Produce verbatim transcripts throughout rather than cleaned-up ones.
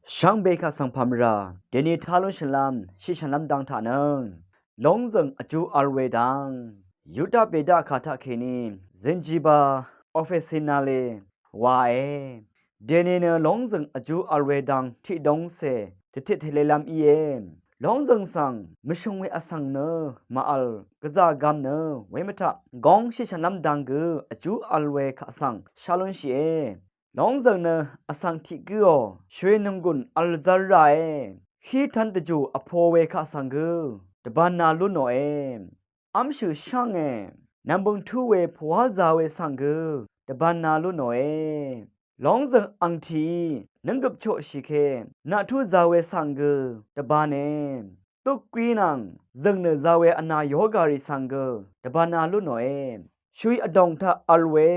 Shvngbe kaq svng pv̀mrà dèni tá lún shvlv́m shiqshv̀nlv́m dang taq nøng lóngzø̀ng vjú vl we dang yudaq pèdaq kà taqkèní zønjiba officinale wae. Dèni nø lóngzø̀ng vjú vl we dang tiqdóngcè dvtit tvlelv́m íe. Lóngzø̀ng svng mvshøng we vsvng nø màvl gvzà gvm nø wemvtaq góng shiqshv̀nlv́m dang gø vjú vl we kaq svng shá lúnshìe. Lóngzø̀ng nø vsvng tiq gǿò shvwi nònggùn vl zv́l ràe. Hí tv́n dvjù vpo we kaq svng gø dvbānā lúnòe. V́mshø̀ shv́nge nv̀mbøng tú we pvwá za we svng gø dvbānā lúnòe. Lóngzø̀ng angtìí nǿnggøp choqshì ke naqtú za we svng gø dvbāne. Dukgwi nvng zø̀ng nø za we vnā yogarì svng gø dvbānā lúnòe. Shvwi vdòng taq vl we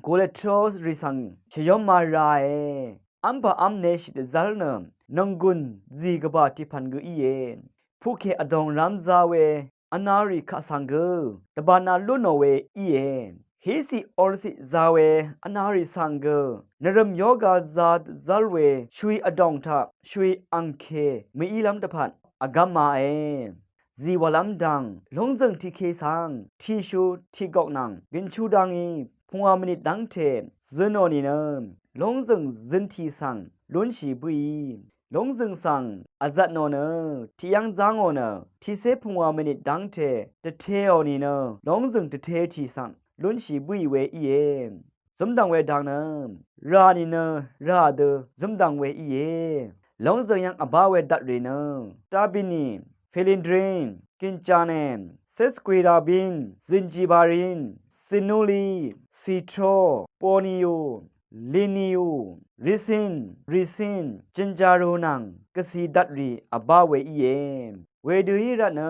goletrosrì svng shvyóm marae. V́mpà v́m neshì dvzv́l nø nònggùn zì gvbà tiqpv̀n gø íe. Puqkè vdòng rám za we vnārì kaq svng gø dvbānā lúnò we íe. Híciq orciq za we vnārì svng gø nvrø̀m yoga za dvzv́l we shvwi vdòng taq shvwi angke mvílv́m dvpvt vgv́m màe. Zìwàlv́m dang lóngzø̀ng tiqke svng tìshu tìgok nvng gønshú dá ngí pungwà mvnit dv́ngte zønò nìnø lóngzø̀ng zøntì svng lúnshì bǿì. Lóngzø̀ng svng vzvtnò nø tiqyv́ng zángò nø tiqcé pungwà mvnit dv́ngte dvteò nìnø lóngzø̀ng dvtetì svng lúnshì bǿì we íe. Zǿmdv̀ng we dang nø rà nìnø rà dø zǿmdv̀ng we íe. Lóngzø̀ng yv́ng vbá we dvtrì nø Tabini, Felindrin, Kinchane, Sesquirabin, Zinjibarin, Sinuli, Sitro, Poniu, Liniu, Risin, Risin, Jinjaru nvng gvcì dvtrì vbá we íe. Wedø í rvt nø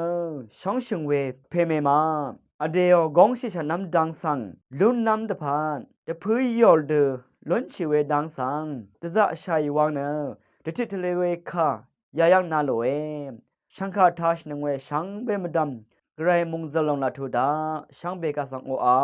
shóngshø̀ng we pème ma vdèò góng shiqshv̀nlv́m dang svng lúnlv́m dvpvt dvpǿ yòr dø lúnshì we dang svng dvzaqshàì wang nø dvtit tvle we kà yayv́ng na lòe. Shv̀ngkà tashìnøng we shvngbe mvdv̀m gvray mòngzø̀l lòng laq tuq daq shvngbe kaq svng oqà